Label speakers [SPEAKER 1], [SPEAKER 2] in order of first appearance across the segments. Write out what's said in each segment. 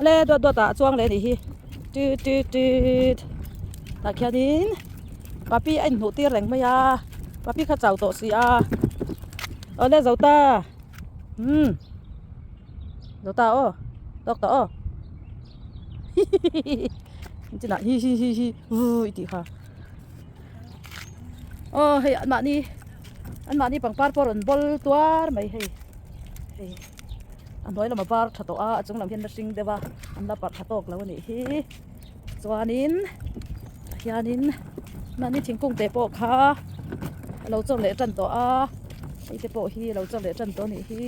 [SPEAKER 1] Awle duat duat ah a chuang leh a nih hi tut tut tut tah khianin papi a inhmuh tir reng mai a papi kha chau tawh si a awle zo ta umm zo ta aw tawk tawh aw hihihi chinah hi hi hi hi vuii tih kha aw hei anmahni anmahni pangpar pawh a rawn bawl tuar mai hei hei. A hnuai lam a var tha tawh a a chung lam hian la hring deuh a an la parh tha tawk lo a nih hi chuanin tah hianin mahni thingkung te pawh kha a lo chawr leh tan tawh a hei te pawh hi a lo chawr leh tan tawh a nih hi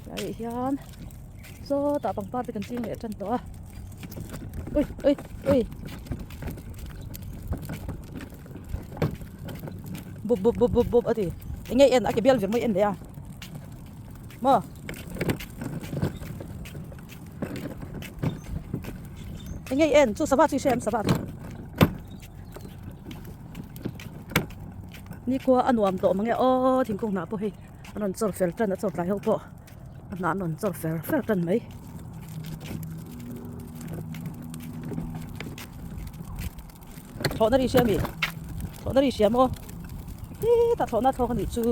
[SPEAKER 1] tlaiah hian sawtah pangpar te kan ching leh tan tawh a ui ui ui bup bup bup bup bup a ti eng nge en a ke bial vir mai en leh a. Maw? Eng nge en? Chu sava chu i hria em sava chu? Nikhua a nuam tawh mange aw thingkung hnah pawh hei a rawn chawr fel tan a chawr tlai ho pawh a hnah an rawn chawr fer fer tan mai. Thlawhna ri hria mi? Thlawhna ri hria maw? Hetah thlawhna thlawk a nih chu.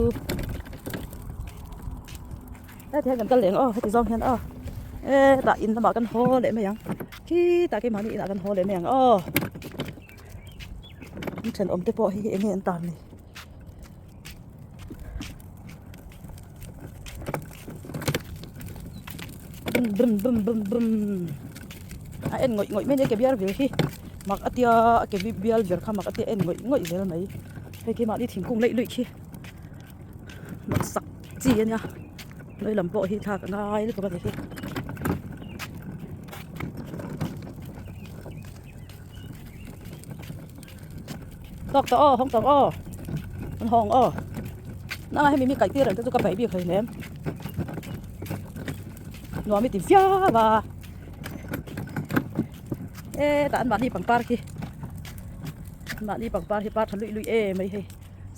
[SPEAKER 1] Heti hian kan kal leh ang aw, heti zawng hian aw. Hetah in lamah kan haw leh mai ang. Khitah keimahni inah kan haw leh mai ang aw. An thenawm te pawh hi eng nge an tan ni? Brum brum brum brum brum a en ngawih ngawih mai a nia ke bial vir hi mak a tia a ke bial vir kha mak a tia en ngawih ngawih zel mai hei khi mahni thingkung leih luih khi mak sak chi a nia hnuai lam pawh hi thlak a ngai lutuk a ni hi. Tawk tawh aw hawng tawh aw an hawng aw nangah hemi mi kaih tir ang te chu ka paih bik hleinem nuam i ti viau a e tah an mahni pangpar khi an mahni pangpar hi par tha luih luih em mai hei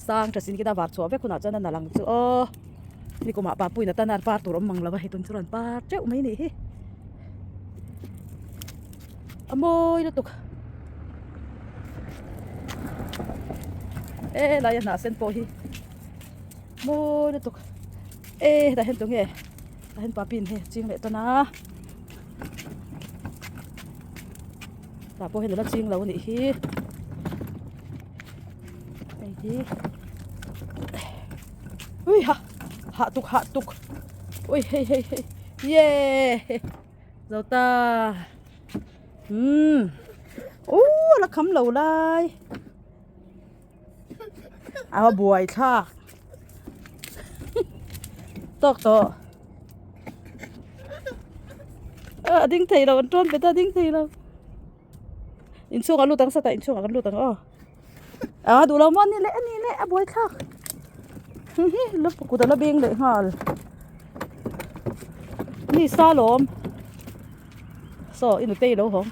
[SPEAKER 1] sang tha sin khi ta var chhuah vek hunah chuan a nalh ang chu aw nikumah papuiin atan a par tur awm mang lo a hei tun chu rawn par teuh mai a nih hi. A mawi lutuk e lai a hnah sen pawh hi mawi lutuk e hetah hian tunge tah hian papin hei a ching leh tan a tah pawh hian a la ching lo a nih hi hei hi ui ha hah tuk hah tuk ui hei hei hei yee. Zo ta umm ooh a la kham lo lai a buai thlak tawk tawh a ding thei lo an tawn bet a ding thei lo inchhungah lut ang satah inchhungah kan lut ang aw a duh lo maw a ni leh a ni leh a buai thlak hi la kut a la beng leh nghal ni sa lawm saw i nutei lo hawng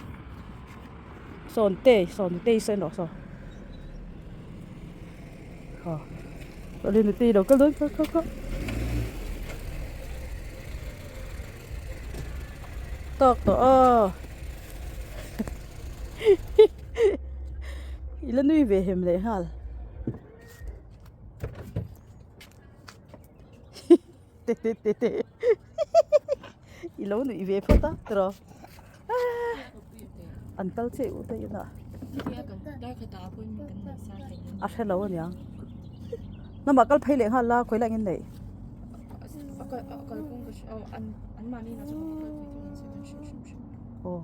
[SPEAKER 1] saw nutei saw nutei saw en rawh saw aw saw i nutei lo kal dawn kha kha kha tawk tawh aw. I la nui ve hem leh nghal te te te te i lo nuih ve phawt a tiraw an kal chiah u te inah a hre lo aniang hnamah kal phei leh nghal la khawi lai ang in neih. Aw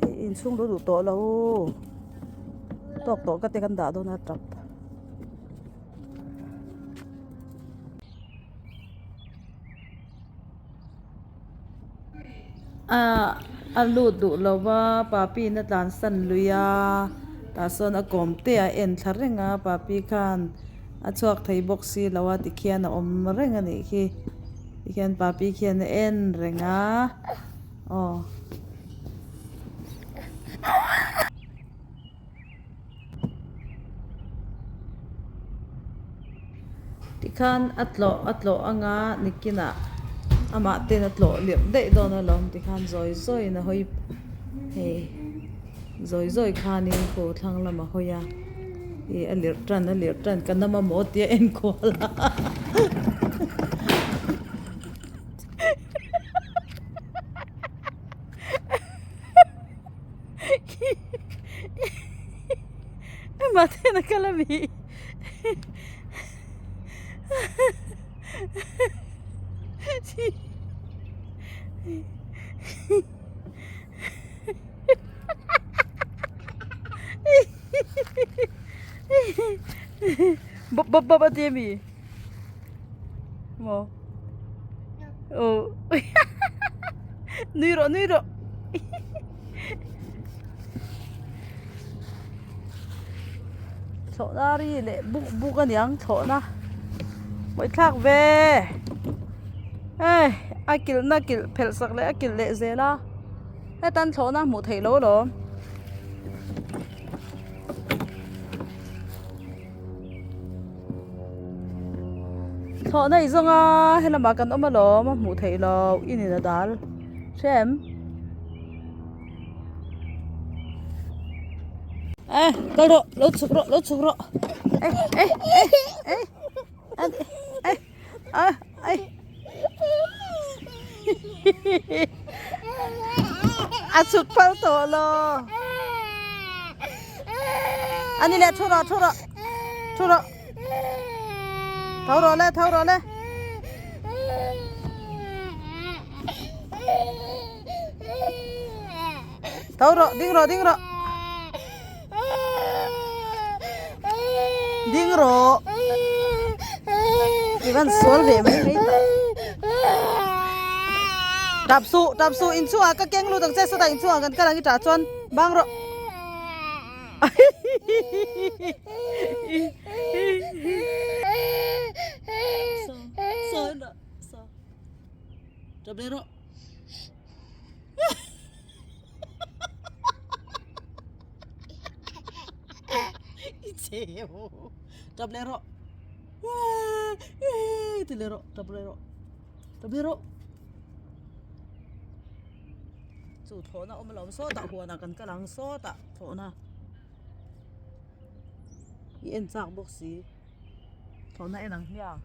[SPEAKER 1] hei inchhung lu duh tawh lo tawk tawh ka te kan dah dawn a tap. Ah a lut duh lo va papi in a tlansan lui a tah sawn a kawm te a en thla reng a papi khan a chhuak thei bawk si lo a tikhian a awm reng a nih khi. Tikhian papi khian a en reng a aw. Tikhan a tlawh a tlawh anga nikinah. Amah ten a tlawh lirh daih dawn alawm tikhan zawi zawiin a hawi hei zawi zawi khanin khu thlang lam a hawi a ih a lirh tan a lirh tan ka nama maw tia enkual a. Amah ten a kal a mi. Bawp bawp bawp a ti a mi? Maw? Aw Nui rawh nui rawh. Thlawhna ri leh buk buk a niang thlawhna mawithlak ve hei a kilhna kilh phelh sak leh a kilh leh zel a heta an thlawhna hmuh theih loh alawm. Thlawhna i zawng a helamah kan awm alawm a hmuh theih loh i nin a dal hrem. Ê kal rawh lo chhuk rawh lo chhuk rawh ê ê ê ê ê a ê a chhuk phal tawh lo a ni leh thu rawh thu rawh thu rawh tho rawh le tho rawh le. Tho rawh ding rawh ding rawh ding rawh i van sual ve mai mai tak tap suh tap suh inchungah ka keng lut ang che sawtah inchungah kan kal ang i tah chuan bang rawh. Tap leh rawh ti leh rawh tap leh rawh tap leh rawh chu thlawhna awm alawm sawtah huanah kan kal ang sawtah thlawhna i en chak bawk si thlawhna en ang hmiang.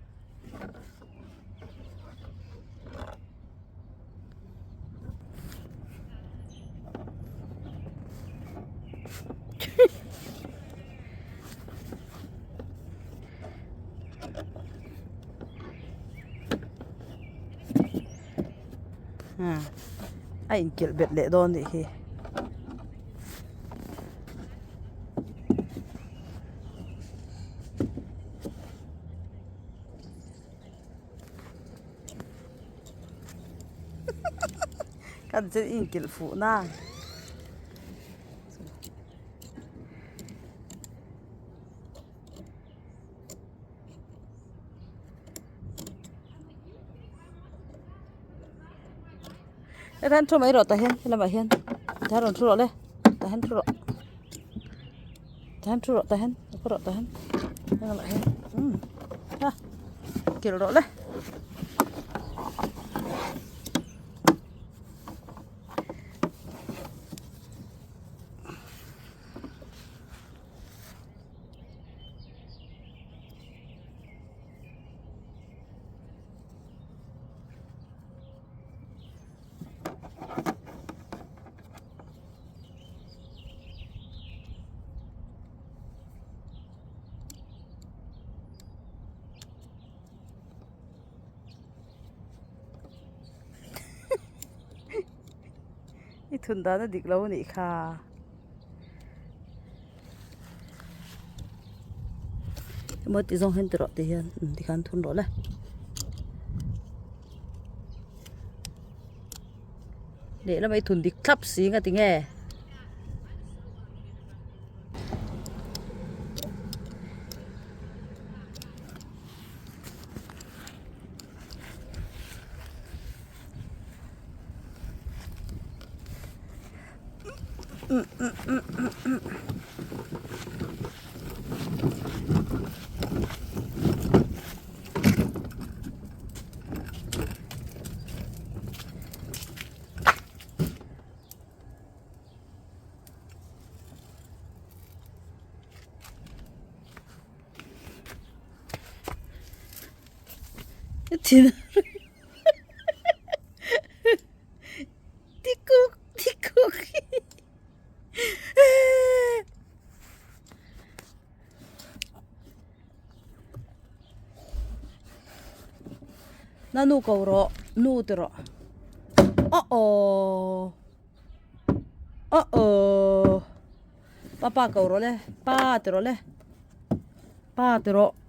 [SPEAKER 1] A inkilh bet leh dawn nih hi. Kan chu inkilh fuh na. Hetah hian thu mai rawh tah hian helamah hian tah hian rawn thu rawh le tah hian thu rawh tah hian thu rawh tah hian thu rawh tah hian helamah hian umm ha kilh rawh le. I thun dan a dik lo a nih kha. Emaw ti zawng hian ti rawh ti hian tikhan thun rawh le. Lehlamah i thun dik thlap si nga ti nge. Thin a rim Tikuk tikuk Na nu ko rawh nu ti rawh aw aw aw aw papa ko rawh le pa ti rawh le pa ti rawh.